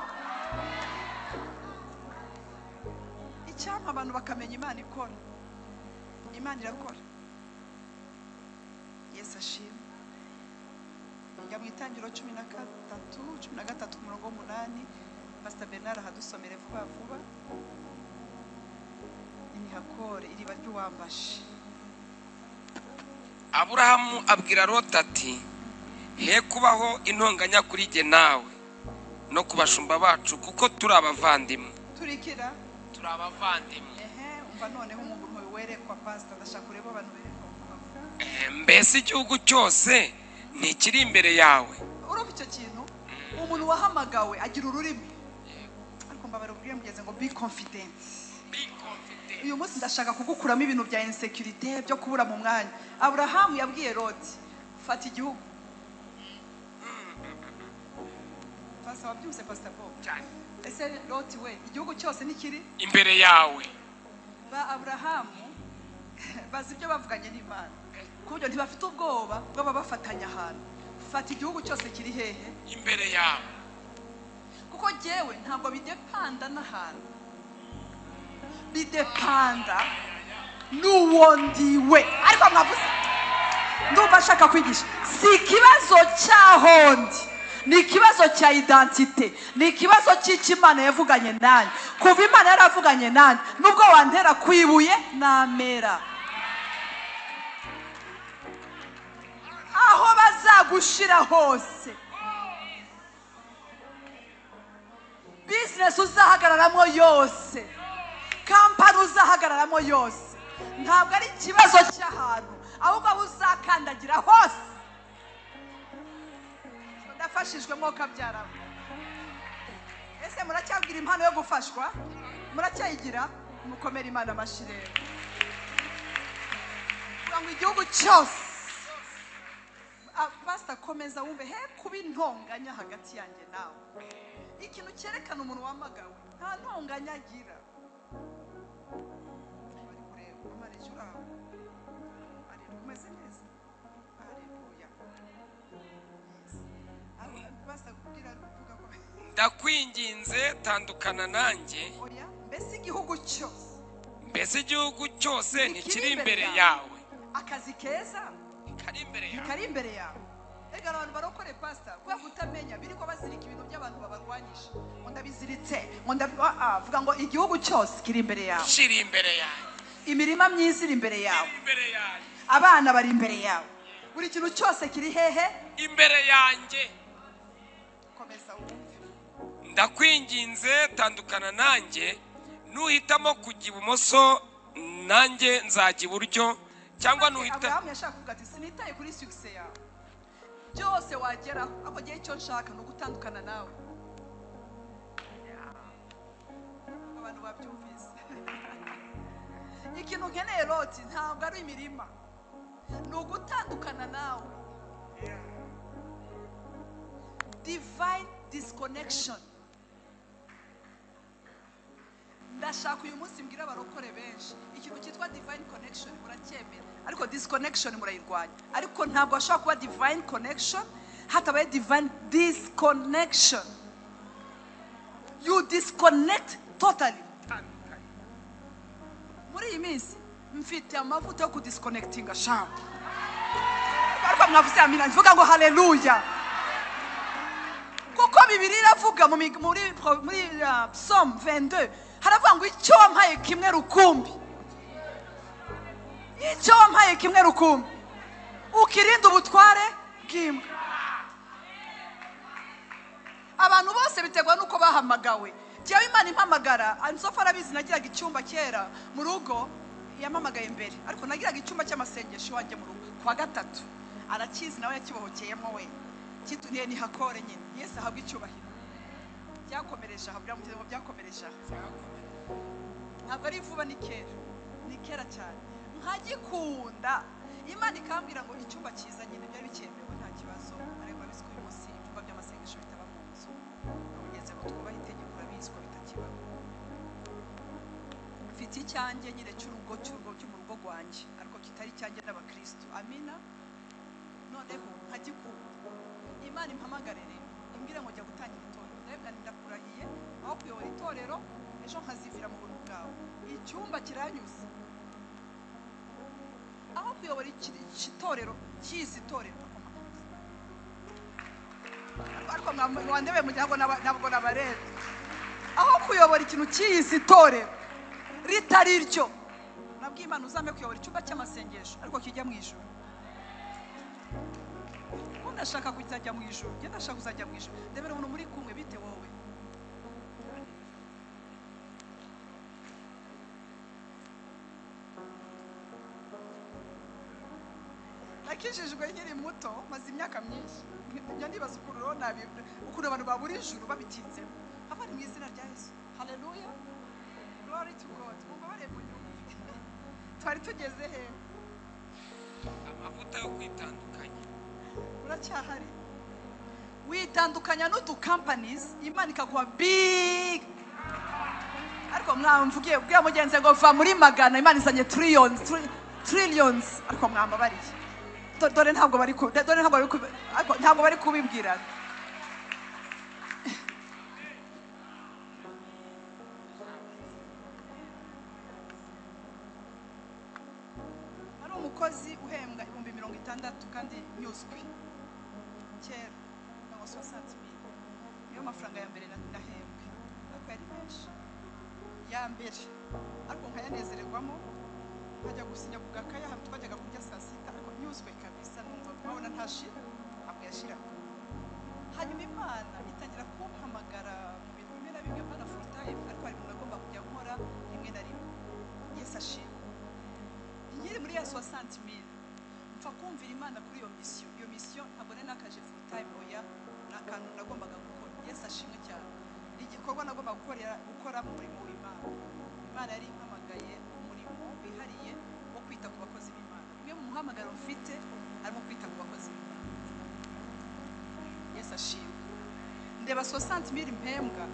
Icyampa abantu bakamenya Imana ikora. Imana irakora. Yesu ashimwe. Njya mu Itangiro 13, 13 ku murongo w'8. Pastor Bernard ahadusomere vuba vuba. Imihakore, iriba ry'uwambashe. Aburahamu abwira Loti ati: "He kubaho intonganya kuri jye nawe no ku bashumba bacu, kuko turi abavandimwe." Turikira. Turi abavandimwe. Ehe, umva noneho umuntu werekwa. Pastor, ndashaka kureba abantu berekwa vuba vuba. Mbese igihugu cyose ntikiri imbere yawe? Urumva icyo kintu? Umuntu wahamagawe agira ururimi. Ariko mbabara ubwire mugeze ngo be confident. Be confident. Uyu munsi ndashaka kugukuramo ibintu bya insécurité, byo kubura mu mwanya. Aburahamu yabwiye Loti: "Fata igihugu." Pastor, wabyumvise, Pastor Bob? Cyane. Ese Loti we, igihugu cyose ntikiri imbere yawe? Ba Aburahamu bazi ibyo bavuganye n'Imana, ku buryo ntibafite ubwoba bw'ababafatanya ahantu. Fata igihugu cyose, kiri hehe? Imbere yawe. Kuko jyewe ntabwo bidepanda n'ahantu, bidepanda n'uwo ndiwe. Ariko mwavuze, ndumva ashaka kwigisha. Si ikibazo cy'aho ndi, ni ikibazo cya identité, ni ikibazo cy'icyo Imana yavuganye nanjye. Kuva Imana yaravuganye nanjye, nubwo wantera ku ibuye namera, aho bazagushira hose, bizinesi uzahagararamo yose, kampani uzahagararamo yose, ntabwo ari ikibazo cy'ahantu, ahubwo aho uzakandagira hose. Ndafashijwe mwuka byaramo. Ese muracyabwira impano yo gufashwa? Muracyayigira? Mukomere Imana amashyi rero. Kugira ngo igihugu cyose. Pastor, komeza wumve. He kuba intonganya hagati yanjye nawe. Ikintu cyerekana umuntu wamagawe, nta ntonganya agira. Bari kureba amareje. Uraho? Haleluya, umeze neza? Haleluya. Yes. Pastor, kubwira, vuga ko Ndakwinginze, tandukana nanjye. Oya, mbese igihugu cyose Mbese igihugu cyose ntikiri imbere yawe? Akazi keza Kari imbere yawe. Kari imbere yawe. Ega abantu barokore, pastor, kubera kutamenya, biriko bazirika ibintu by'abantu babarwanyije, ngo ndabiziritse, ngo ndabi ah, ah, vuga ngo igihugu cyose kiri imbere yawe. Kiri imbere yanjye. Imirima myiza iri imbere yawe. Kiri imbere yanjye. Abana bari imbere yawe. Buri kintu cyose kiri hehe? Imbere yanjye. Komeza wumve. Ndakwinginze, tandukana nanjye. Nuhitamo kujya ibumoso, nanjye nzajya iburyo, cyangwa nuhita Aburahamu yashaka kuvuga ati: "Sinitaye kuri succès yawe, byose wageraho, ariko ngewe icyo nshaka ni ugutandukana nawe." Abantu babyumvise? Ikintu nkeneye, Loti, ntabwo ari imirima, ni ugutandukana nawe. Divine disconnection. Ndashaka uyu munsi mbwira abarokore benshi ikintu cyitwa divine connection. Muracyemera, ariko disconnection murayirwanya. Ariko ntabwo hashobora kuba divine connection hatabaye divine disconnection. You disconnect totally. Muri iyi minsi mfite amavuta yo kudisconnectinga shabu. Ariko mwavuze amina? Mvuga ngo haleluya. Kuko Bibiri iravuga muri Psalm 22, haravuga ngo icyo wampaye kimwe rukumbi, icyo wampaye kimwe rukumbi, ukirinda ubutware bw'imbwa. Abantu bose biterwa n'uko bahamagawe. Jyewe Imana impamagara, Ansofa arabizi, nagiraga icyumba kera mu rugo. Yampamagaye mbere, ariko nagiraga icyumba cy'amasengesho iwanjye mu rugo kuwa gatatu. Arakizi nawe, yakibohokeyemo we. Kituniye ni hakore nyine. Yesu ahabwe icyubahiro. Byakomereje aha, byamugize ngo byakomereje aha. Ntabwo ari vuba, ni kera, ni kera cyane. Nkagikunda, Imana ikambwira ngo icyumba cyiza nyine byari bikemewe, nta kibazo. Ariko urabizi ko uyu munsi ibyumba by'amasengesho bitaba mu nzu. Ugeze ngo twubahe itegeko, urabizi ko bitakibaho. Mfite icyanjye nyine cy'urugo, cy'urugo, cyo mu rugo rwanjye, ariko kitari icyanjye n'abakristo. Amina. Noneho nkagikunda, Imana impamagare rero imbwira ngo jya gutangira itorero. Ndabibwira nti ndakurahiye, aho kuyobora itorero ejo nkazivira mu buntu bwawe. Icyumba kiranyuze. Aho kuyobora itorero cy'izi torero, ariko mwandebe mu gihe ntabwo nabareba. Aho kuyobora ikintu cy'izi torero ritari ryo, nabwiye Imana uzampe kuyobora icyumba cy'amasengesho ariko kijya mu ijuru. Ko ndashaka kuzajya mu ijuru, njye ndashaka kuzajya mu ijuru. Ndebera umuntu muri kumwe, bite wowe? Nakijijwe nkiri muto, maze imyaka myinshi njya nibaza ukuntu rero ukuntu abantu babura ijuru babitinzemo. Haba ni mu izina rya Yesu. Haleluya, glory to God. Mumbabarire munyumve. Twari tugeze he? Amavuta yo kwitandukanya. Uracyahari. Witandukanya n'udu companies, Imana ikaguha big. Ariko mwamvugiye bwa mugenzi ngo va muri magana, Imana izanye trillions, trillions. Ariko mwambabariye. Dore ntabwo bari ku, dore ntabwo bari ku, ariko ntabwo bari kubibwirana. Ari umukozi uhembwa 60,000 kandi nyuzwe. Kera ngo 60,000 niyo mafaranga ya mbere nahembwe, ariko yari menshi ya mbere, ariko nkayanezererwamo, nkajya gusinya ku gakaya ahantu twajyaga kurya saa sita, ariko nyuzwe kabisa, numva nkabona ntashira, ntabwo yashiraga. Hanyuma Imana itangira kumpamagara mu bintu bimwe na bimwe, apana full time, ariko hari ibintu nagomba kujya nkora rimwe na rimwe. Yesu ashimwe. Nkiri muri ya 60,000 mpfa kumvira Imana kuri iyo mission. Iyo mission ntabwo nari nakaje full time, oya, ni akantu nagombaga gukora. Yesu ashimwe cyane. Ni igikorwa nagombaga gukora mu murimo w'Imana. Imana yari impamagaye umurimo wihariye wo kwita ku bakozi b'Imana. Bimwe mu muhamagaro mfite harimo kwita ku bakozi b'Imana. Yesu ashimwe. Ndeba 60,000 mpembwa,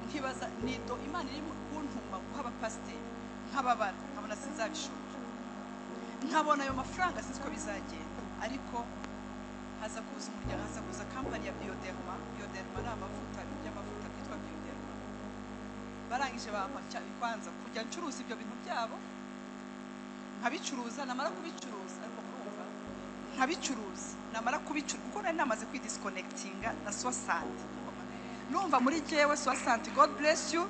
nkibaza nido Imana iri kuntuma guha abapasiteri, nkababara, nkabona sinzabishobora, nkabona ayo mafaranga sinzi uko bizagenda. Ariko haza kuza umuryango, haza kuza kampani ya Bioderma. Bioderma ni amavuta, by'amavuta byitwa Bioderma. Barangije bampa kwanza kujya ncuruza ibyo bintu byabo, nkabicuruza, namara kubicuruza, ariko murumva, nkabicuruza, namara kubicuruza, kuko nari namaze kwidisconnectinga na 60. Numva muri jewe 60, God bless you,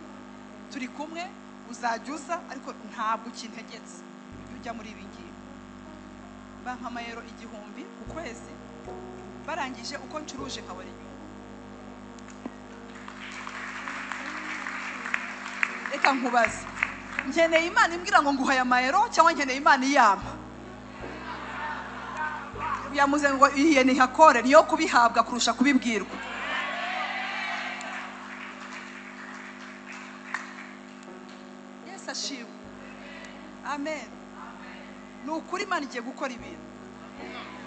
turi kumwe, uzajya uza, ariko ntabwo ukintegetse ujya ujya muri ibi ngibi. Bampa amayero 1,000 ku kwezi, barangije uko ncuruje nkabona inyungu. Reka nkubaze, nkeneye Imana imbwira ngo nguhaye amayero, cyangwa nkeneye Imana iyampa? Yamuze ngo iye ni hakore, niyo kubihabwa kurusha kubibwirwa. Yesu ashimwe. Amen. Ni ukuri Imana igiye gukora ibintu.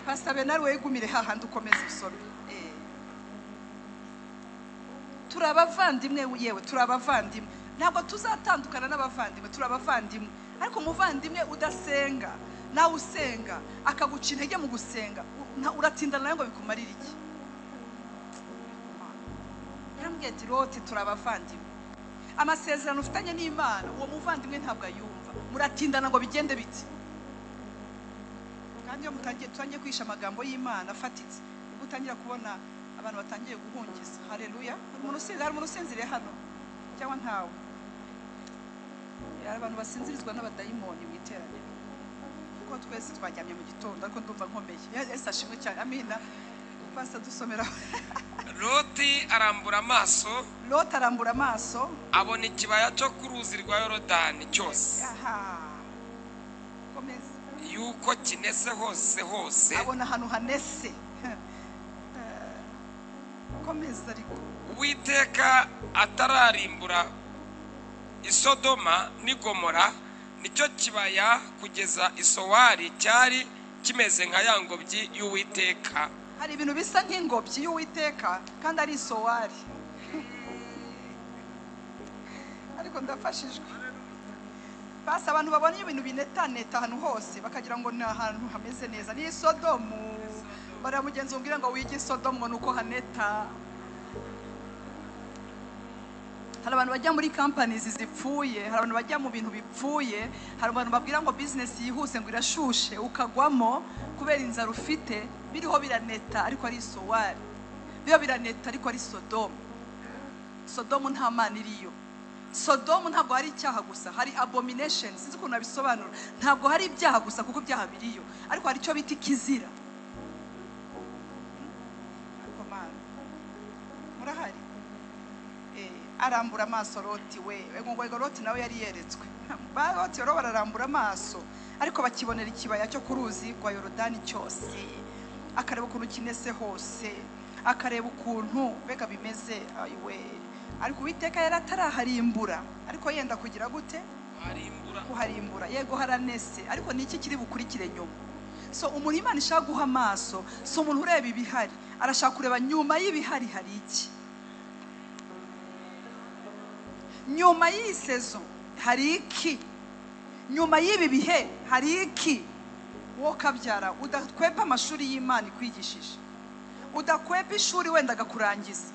Pastor Bernard, wegumire hahandi ukomeze usome. Turi abavandimwe, yewe turi abavandimwe, ntabwo tuzatandukana n'abavandimwe, turi abavandimwe. Ariko umuvandimwe udasenga nawe usenga akaguca intege mu gusenga, uratindana nawe ngo bikumarire iki? Yarambwiye ati Loti, turi abavandimwe, amasezerano ufitanye n'Imana uwo muvandimwe ntabwo ayumva, muratindana ngo bigende biti. Kandi iyo mutangiye kwisha amagambo y'Imana afatitse, ubwo utangira kubona abantu batangiye guhungiza. Haleluya. Hari umuntu usinziriye hano cyangwa ntawe? Hari abantu basinzirizwa n'abadayimoni mu iteraniro, kuko twese twaryamye mu gitondo, ariko ndumva nkomeye. Yesu ashimwe cyane. Amina. Pastor dusomera. Loti arambura amaso. Loti arambura amaso, abona ikibaya cyo ku ruzi rwa Yorodani cyose. Aha. Komeza. Yuko kinese hose hose. Abona ahantu hanese. Komeza ariko. Uwiteka atararimbura Isodoma n'i Gomora, nicyo kibaya kugeza Isowari cyari kimeze nka ya ngobyi y'Uwiteka. Hari ibintu bisa nk'ingobyi y'Uwiteka kandi ari Isowari. Ariko ndafashijwe. Basi abantu babona ibintu binetaneta ahantu hose bakagira ngo ni ahantu hameze neza. Ni Sodomu. Baramugenzi umbwira ngo wige Sodomu ngo nuko haneta. Hari abantu bajya muri companies zipfuye, hari abantu bajya mu bintu bipfuye, hari abantu babwira ngo business yihuse ngo irashushe, ukagwamo kubera inzara ufite, biriho biraneta ariko ari Sowari, biriho biraneta ariko ari Sodomu. Sodomu nta Mana iriyo. Sodomu ntabwo hari icyaha gusa, hari abomination, sinzi ukuntu nabisobanura. Ntabwo hari ibyaha gusa kuko ibyaha biriyo, ariko hari icyo bita ikizira. Ariko Mana, murahari? Arambura amaso Loti we, ngo Loti nawe yari yeretswe. Ba Loti rero bararambura amaso, ariko bakibonera ikibaya cyo ku ruzi rwa Yorodani cyose, akareba ukuntu kinese hose, akareba ukuntu mbega bimeze. Ayiwe, ariko Uwiteka yari ataraharimbura, ariko yenda kugira gute? Kuharimbura. Yego haranese, ariko ni iki kiri bukurikire nyuma? So umuntu Imana ishaka guha amaso, so umuntu ureba ibihari, arashaka kureba nyuma y'ibihari hari iki. Nyuma y'iyi sezo hari iki? Nyuma y'ibi bihe hari iki? Wowe kabyara udakwepa amashuri y'Imana ikwigishije, udakwepa ishuri wenda agakurangiza.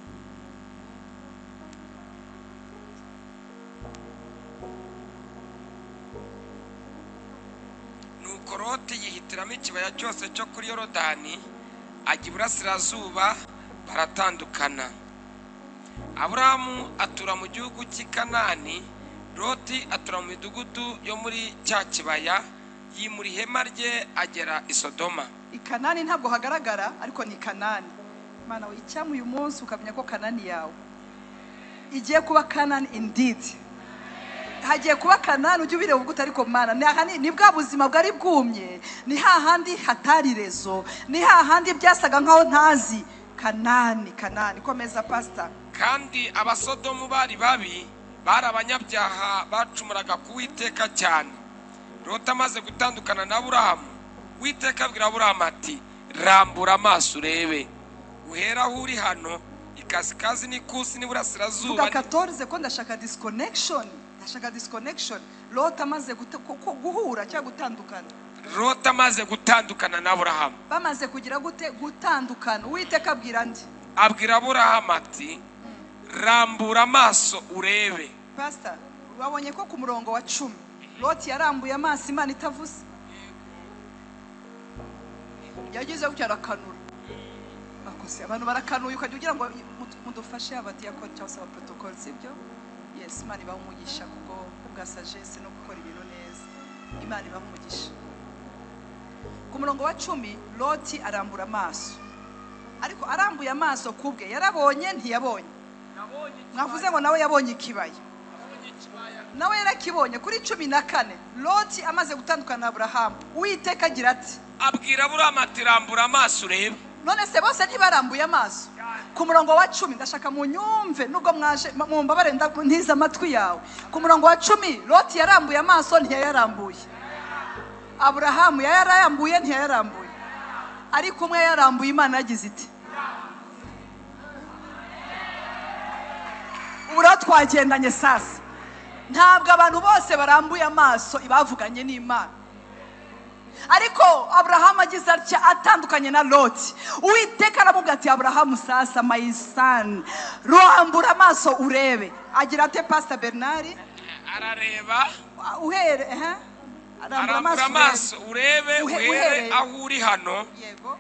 Nuko Loti yihitiramo ikibaya cyose cyo kuri Yorodani ajya iburasirazuba, baratandukana. Aburahamu atura mu gihugu cy'i Kanani, Loti atura mu midugudu yo muri cya kibaya, yimura ihema rye agera i Sodoma. I Kanani ntabwo hagaragara, ariko ni Kanani. Mana we, icyampa uyu munsi ukamenya ko Kanani yawe igiye kuba Kanani indeed. Hagiye kuba Kanani, ujye ubireba ubwo utari ko Mana. Ni bwa buzima bwari bwumye, ni hahandi hatari rezo, ni hahandi byasaga nkaho ntazi. Kanani, Kanani. Komeza pastor. Kandi abasodomu bari babi, bari abanyabyaha bacumuraga ku Uwiteka cyane. Loti amaze gutandukana na Aburahamu, Uwiteka abwira Aburahamu ati: rambura amaso urebe, uhera aho uri hano ikasikazi n'ikusi n'iburasirazuba. Vuga 14 ko ndashaka disconnection, ndashaka disconnection. Loti amaze guhura cyangwa gutandukana. Loti amaze gutandukana na Aburahamu, bamaze kugira gute? Gutandukana. Uwiteka abwira ndi? Abwira Aburahamu ati: rambura amaso urebe. Pastor, wabonye ko ku murongo wa 10 Loti yarambuye amaso Imana itavuze. Yagize gutya arakanura. Akose abantu barakanuye, ukajya ugira ngo mudufashe abadiyakoni cyangwa se abaprotocole, sibyo? Yes, Imana ibaha umugisha kubwo bwa sagesse no gukora ibintu neza. Imana ibaha umugisha. Ku murongo wa 10 Loti arambura amaso, ariko arambuye amaso kubwe yarabonye ntiyabonye. Mwavuze ngo nawe yabonye ikibaya, nawe yarakibonye. Kuri 14 Loti amaze gutandukana na Aburahamu, Uwiteka agira ati, abwira Aburahamu ati: rambura amaso urebe. None se bose ntibarambuye amaso? Ku murongo wa 10 ndashaka munyumve, nubwo mwaje mumbabare ntiza amatwi yawe. Ku murongo wa 10 Loti yarambuye amaso ntiyayarambuye, Aburahamu yayarambuye ntiyayarambuye, ariko umwe yarambuye. Imana yagize iti: ubu rero twagendanye sasa. Ntabwo abantu bose barambuye amaso bavuganye n'Imana, ariko Aburahamu agize atya atandukanye na Loti, Uwiteka aramubwira ati: Aburahamu sasa my son, rambura amaso urebe. Agira ate Pastor Bernard? Arareba, uhere arambura amaso urebe, uhere aho uri hano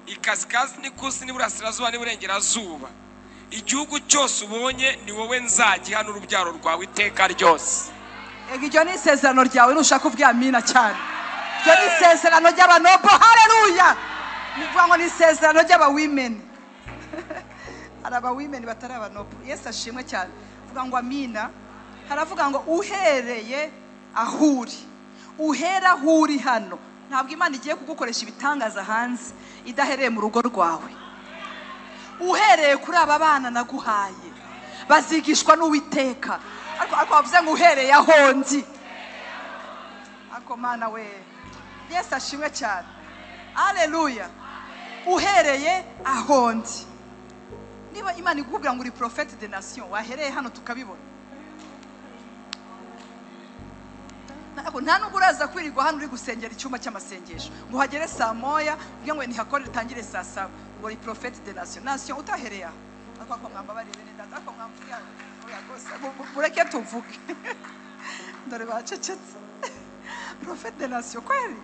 ikasikazi n'ikusi n'iburasirazuba n'iburengerazuba, igihugu cyose ubonye ni wowe nzagiha n'urubyaro rwawe iteka ryose. Ego, iryo ni isezerano ryawe, nushaka kuvuga amina cyane. Iryo ni isezerano ry'abanobo, haleluya. Nivuga ngo ni isezerano ry'abawomen. Hari abawomen batari abanobo. Yesu ashimwe cyane. Vuga ngo amina. Haravuga ngo uhereye aho uri, uhera aho uri hano. Ntabwo Imana igiye kugukoresha ibitangaza hanze idahereye mu rugo rwawe. Uhereye kuri aba bana naguhaye bazigishwa n'Uwiteka. Ariko bavuze ngo uhereye aho ndi. Ako Mana we, Yesu ashimwe cyane. Haleluya. Uhereye aho ndi. Niba Imana ikubwira ngo uri prophète de nation, wahereye hano tukabibona. Nta nubwo uraza kwirirwa hano uri gusengera icyumba cy'amasengesho ngo hagere saa moya uvuge ngo nihakore ritangire saa saba, ngo uri prophète de nation. Nation utahereye aho. Ariko ko mwambabarire bene data, ariko mwamvuga oya rwose, mureke tuvuge. Dore bacecetse. Prophète de nation kweli,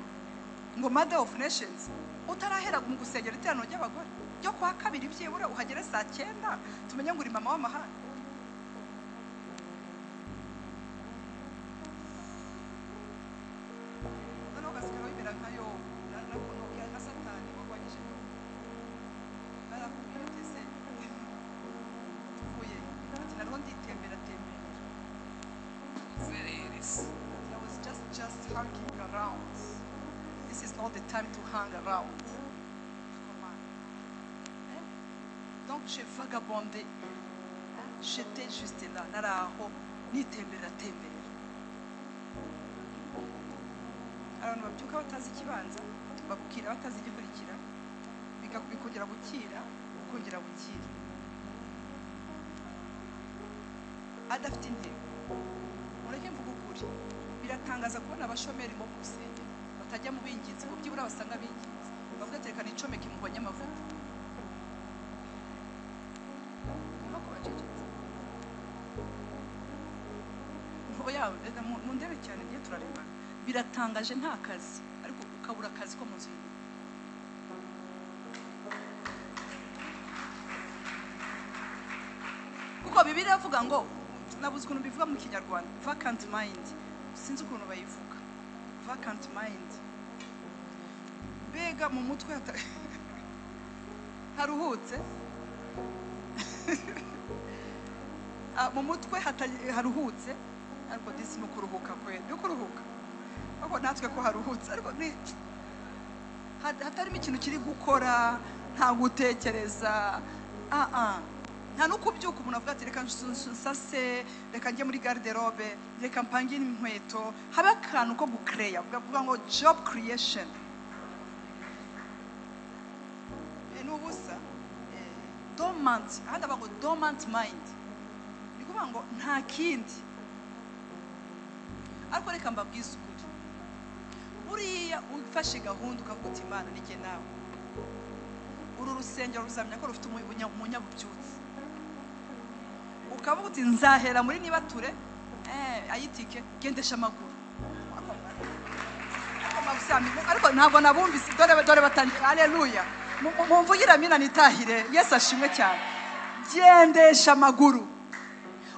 ngo mother of nations, utarahera mu gusengera iteraniro ry'abagore ryo kwa kabiri, byibura uhagere saa 9 tumenye ngo uri mama w'amahanga. Noneho ugasigara wibera nka Yobu na Satani wagwanyije Yobu. Barakubwira ati ese tuvuye, ati nariho nditembera tembera. Zererezi. I was just hanging around. This is not the time to hang around. Come on. Hein? Donc j'ai vagabondé. Hein? J'étais juste là, naraho nitembera tembera. Abantu babyuka batazi ikibanza, babukira batazi igikurikira, bikongera gukira, bikongera gukira. Adafite intego. Mureke mvuge ukuri, biratangaza kubona abashomeri bo mu rusengero batajya mu binginzi ngo byibura basanga abinginzi bavuga ati reka nicomeke mu banyamavuta. Ngomba kubacecetse. Oya, mundebe cyane, ngiye turarebana. Biratangaje, nta kazi, ariko ukabura akazi ko mu nzu y'Imana. Kuko Bibiliya iravuga ngo, nabuze ukuntu bivuga mu Kinyarwanda, vacant mind, sinzi ukuntu bayivuga, vacant mind, mbega mu mutwe haruhutse. Mu mutwe haruhutse, ariko disi ni ukuruhuka kwe, ni ukuruhuka, ariko natwe ko haruhutse, ariko ni hatarimo ikintu kiri gukora, nta gutekereza, nta no kubyuka umuntu avuga ati reka nsase, reka njye muri garde-robe, reka mpange inkweto, habe akantu ko gucreya, bavuga ngo job creation. Ni ubusa. Dormant, ahandi bavuga ngo dormant mind, ni ukuvuga ngo nta kindi. Ariko reka mbabwize ukuri, buriya ufashe gahunda ukavuga uti Imana ni jye nawe, uru rusengero ruzamenya ko rufite umunyabubyutse. Ukavuga uti nzahera muri nibature, ayitike gendesha amaguru. Ariko ntabwo nabumvise, dore batangira haleluya. Mumvugire amina nitahire, Yesu ashimwe cyane. Gendesha amaguru,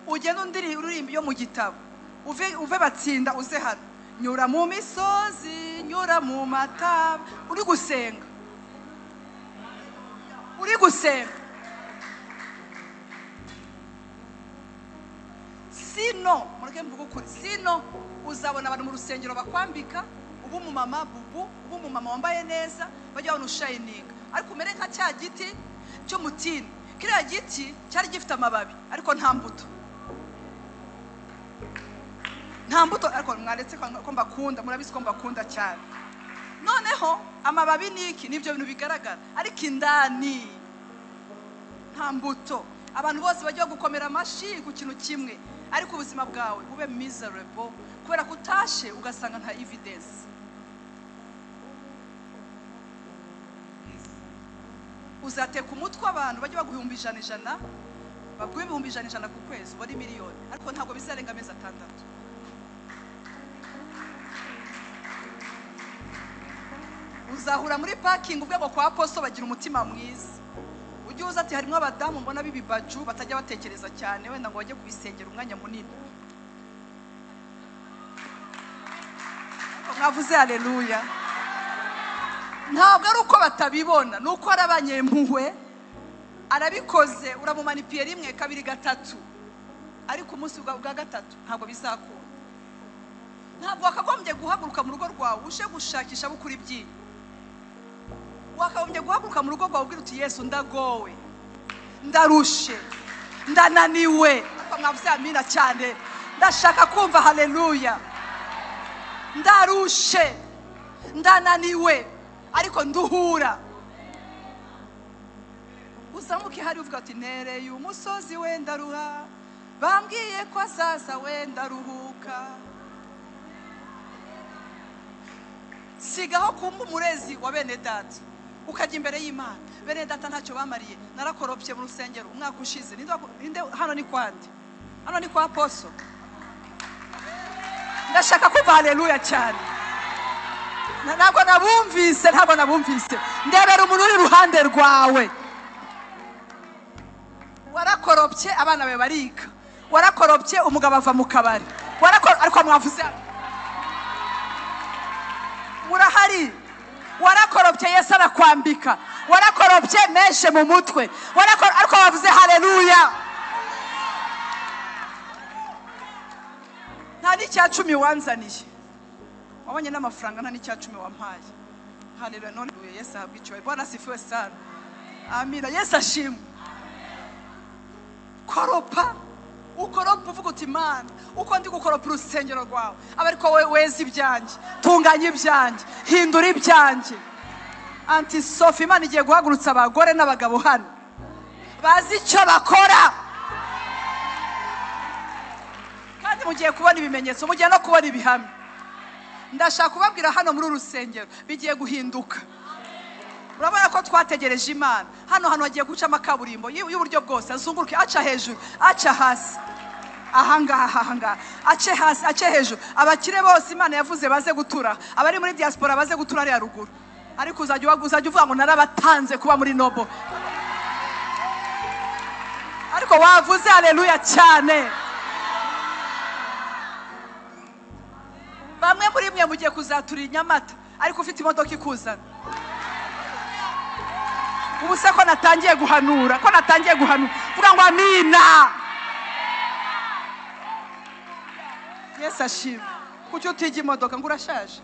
ugende undiri uririmba yo mu gitabo, uve batsinda uze hano, nyura mu misozi, nyura mu mataba, uri gusenga, uri gusenga. Sino mureke mvuge ukuri, sino uzabona abantu mu rusengero bakwambika, ubu umumama bubu, ubu umumama wambaye neza, bajya babona ushayininga, ariko umere nka cya giti cy'umutini. Kiriya giti cyari gifite amababi ariko nta mbuto, nta mbuto. Ariko mwaretse ko mbakunda, murabizi ko mbakunda cyane. Noneho amababi niki, nibyo bintu bigaragara, ariko indani nta mbuto. Abantu bose bajya gukomera amashi ku kintu kimwe, ariko ubuzima bwawe bube miserable kubera ko utashe ugasanga nta evidence. Uzateka umutwe abantu bajya baguha 100 100, baguha 100 100 ku kwezi, ubone miliyoni, ariko ntabwo bizarenga amezi 6. Uzahura muri parking ubwe ngo kwa apostle bagira umutima mwiza, ujye uza ati harimo abadamu mbona b'ibibaju batajya batekereza cyane, wenda ngo bajye kubisengera umwanya munini. Mwavuze haleluya. Ntabwo ari uko batabibona, ni uko ari abanyempuhwe. Arabikoze, uramumanipiye 1 2 3, ariko umunsi bwa gatatu ntabwo bizakunda. Ntabwo wakagombye guhaguruka mu rugo rwawe uje gushakisha abo ukura ibyinyo. Wakagombye guhaguruka mu rugo rwawe ubwira uti Yesu ndagowe, ndarushe, ndananiwe. Ariko mwavuze amina cyane, ndashaka kumva haleluya. Ndarushe, ndananiwe, ariko nduhura. Uzamuke hari uvuga ati nereye umusozi wenda ruha, bambwiye ko azaza wenda ruhuka. Sigaho kumba umurezi wa bene data, Ukajya imbere y'Imana. Bene data ntacyo bamariye, narakoropye mu rusengero umwaka ushize. Ninde hano ni kwande? Hano ni kwa Apostle. Ndashaka kumva haleluya cyane. Ntabwo nabumvise, ntabwo nabumvise. Ndebera umuntu uri iruhande rwawe. Warakoropye abana bawe barika. Warakoropye umugabo ava mu kabari. Ariko mwavuze murahari. Warakoropye Yesu arakwambika. Warakoropye meshe mu mutwe. Ariko wavuze haleluya. Nta n'icya 10 wanzaniye. Wabonye n'amafaranga nta n'icya 10 wampaye. Haleluya. None Yesu ahabwe icyubahiro. Bwana asifiwe sana. Amina. Yesu ashimwe. Koropa, ukoropa uvuga uti Imana, uko ndi gukoropa urusengero rwawe, aba ariko weza ibyanjye, tunganya ibyanjye, hindura ibyanjye. Anti Sophie, Imana igiye guhagurutsa abagore n'abagabo hano bazi icyo bakora, kandi mugiye kubona ibimenyetso, mugiye no kubona ibihamya. Ndashaka kubabwira hano muri urusengero bigiye guhinduka. Urabona ko twategereje Imana. Hano hantu hagiye guca amakaburimbo y'uburyo bwose, azunguruke, aca hejuru, aca hasi, ahangaha, ahangaha, ace hasi, ace hejuru. Abakire bose Imana yavuze baze gutura, abari muri diaspora baze gutura ari haruguru. Ariko uzajya uvuga ngo narabatanze kuba muri Nobo. Ariko wavuze haleluya cyane. Bamwe muri mwe mugiye kuzatura i Nyamata, ariko ufite imodoka ikuzana. Ubu se ko natangiye guhanura, ko natangiye guhanura, vuga ngo amina. Yesu ashimwe. Kuki utiga imodoka ngo urashaje?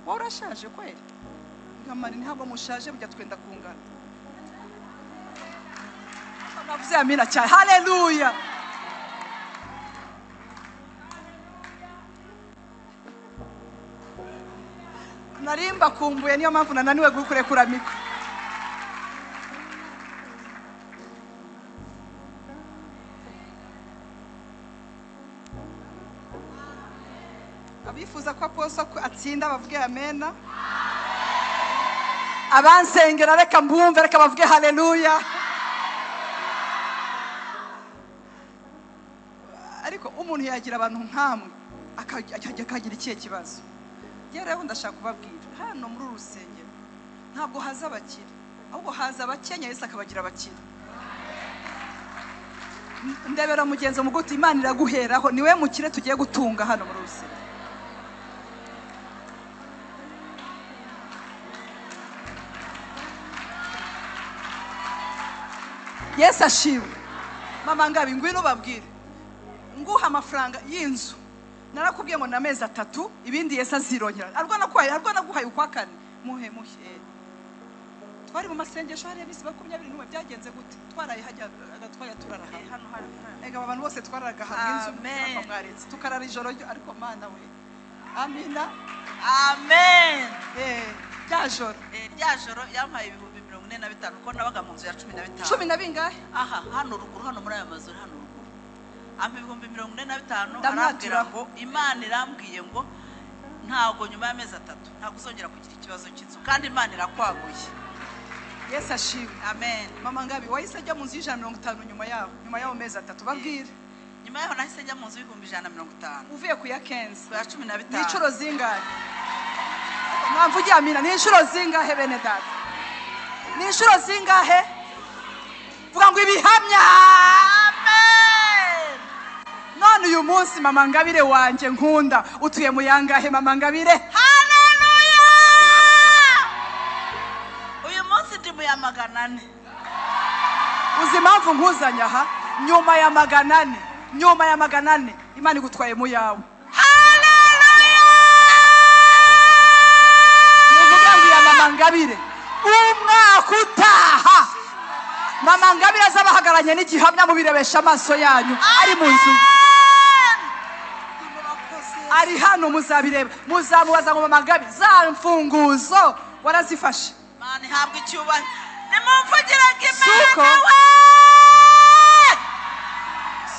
Wowe urashaje kweli? Ngamari ntabwo mushaje, mujya twenda kungana. Navuze amina cyane. Haleluya. Narimba kumbuye, niyo mpamvu nananiwe gukurekura mikro. Abifuza ko Apostle atsinda bavuge amena. Abansengera reka mbumve, reka bavuge haleluya. Ariko umuntu yagira abantu nkamwe akagira ikihe kibazo? Rero ndashaka kubabwira hano muri urusengero ntabwo haza abakire, ahubwo haza abakenya Yesu akabagira abakire. Ndebera mugenzi muguti, Imana iraguheraho, niwe mukire tugiye gutunga hano muri urusengero. Yesu ashimwe. Mama Ngabi, ngwino babwire. Nguha amafaranga y'inzu. Narakubwiye ngo namezi 3 ibindi Yesu azirongera. Arwana guhaye ukwa kane. Muhe. Twari mu masengesho hari abisi 21, byagenze gute? Twaraye hajya agatwaya turara hano hari. Ega abantu bose twararaga hamwe inzu mwaretse. Tukarara ijoro ariko Mana we. Amina. Amen. Rya joro. Rya joro yampaye 45,000 kuko nabaga mu nzu ya 15. 10 na bingahe? Aha, hano ruguru, hano muri aya mazu hano ruguru. Ampa 45,000 arambwira ngo Imana irambwiye ngo ntabwo nyuma y'amezi 3 ntabwo uzongera kugira ikibazo cy'inzu, kandi Imana irakwaguye. Yesu ashimwe. Amen. Mama Ngabi, wahise ajya mu nzu y'150 nyuma yaho, nyuma y'aho mezi 3 babwire. Nyuma yaho nahise njya mu nzu y'150. Uvuye ku ya 15. Ku ya 15. Ni inshuro zingahe? Mwamvugiye amina. Ni inshuro zingahe bene data? Ni inshuro zingahe? Vuga ngo ibihamya. Amen. None uyu munsi Mama Ngabire wanjye nkunda utuye mu yangahe Mama Ngabire? Haleluya. Uyu munsi ndi mu ya 400. Uzi impamvu nkuzanya aha? Nyuma ya 400, nyuma ya 400 Imana igutwaye mu yawe. Haleluya. Muvuga ngo ya Mama Ngabire umwaka utaha Mama Ngabire azabahagaranye n'igihamya mubirebesha amaso yanyu, ari mu nzu, ari hano, muzabireba, muzamubaza ngo Mama Ngabire za mfunguzo warazifashe? Imana ihabwe icyubahiro. Nimumvugire Imana we.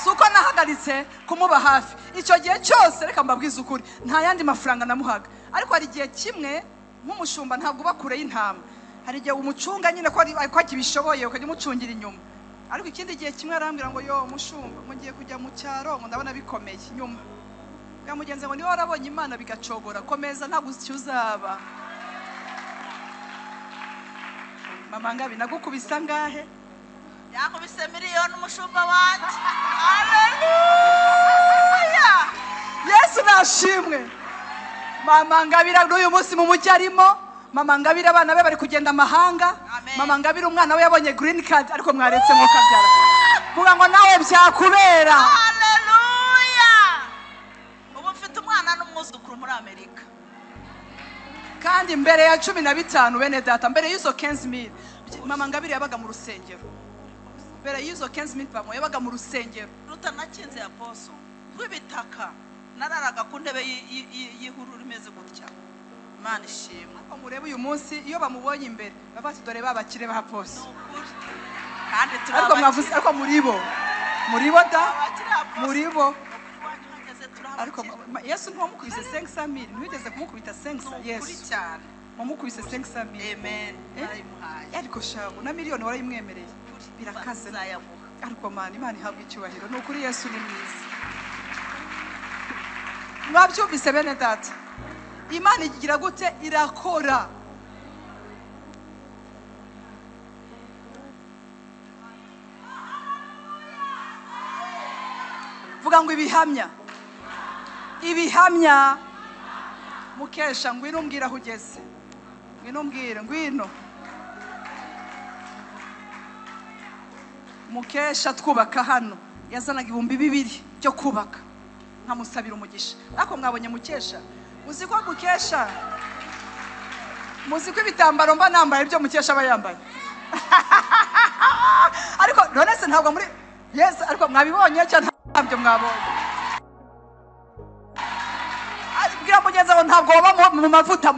Suko nahagaritse kumuba hafi icyo gihe cyose, reka mbabwize ukuri, nta yandi mafaranga namuhaga. Ariko hari igihe kimwe Nk'umushumba ntabwo uba kure y'intama, hari igihe umucunga nyine ko akibishoboye ukajya umucungira inyuma. Ariko ikindi gihe kimwe arambwira ngo yo mushumba mugiye kujya mu cyaro ngo ndabona bikomeye nyuma. Bwa mugenzi ngo niba warabonye Imana bigacogora komeza ntabwo icyo uzaba. Mama Ngabi nagukubise angahe? Yakubise miliyoni umushumba wanjye. Haleluya! Yesu nashimwe. Mama Ngabira n'uyu munsi mu mujyi arimo. Mama Ngabira abana be bari kugenda amahanga. Mama Ngabira umwana we yabonye green card, ariko mwaretse ngo kabyara. Vuga ngo nawe byakubera. Haleluya! Ubu mfite umwana n'umwuzukuru muri Amerika. Kandi mbere ya 15 bene data, mbere y'izo 15000 Mama Ngabira yabaga mu rusengero. Mbere y'izo 15000 bamwe yabaga mu rusengero. Rutanakinze ya poso rw'ibitaka, nararaga ku ntebe y'ihururu imeze gutya. Imana ishimwe. Ariko murebe uyu munsi iyo bamubonye imbere baba bati dore babakire ba poso. Kandi ariko mwavuze, ariko muribo da muribo. Ariko Yesu ntiwamukubise 500000, ntiwigeze kumukubita 500 Yesu cyane. Wamukubise 500000. Amen. Narayimuhaye. Ariko shabu na miliyoni warayimwemereye. Birakaze. Ariko Mana, Imana ihabwa icyubahiro. Ni ukuri Yesu ni mwiza. Mwabyumvise bene data. Imana igira gute? Irakora. Vuga ngo ibihamya. Ibihamya. Mukesha ngwino umbwira aho ugeze. Ngwino umbwire, ngwino. Mukesha twubaka hano yazanaga 2000 byo kubaka, nkamusabira umugisha. Ariko mwabonye Mukesha, uzi ko Mukesha, muzi ko ibitambaro mba nambaye byo Mukesha aba yambaye. Ariko none se ntabwo muri Yes, ariko mwabibonye cyangwa ntabyo mwabonye? Bwira mugenzi wawe ntabwo waba mu mavuta.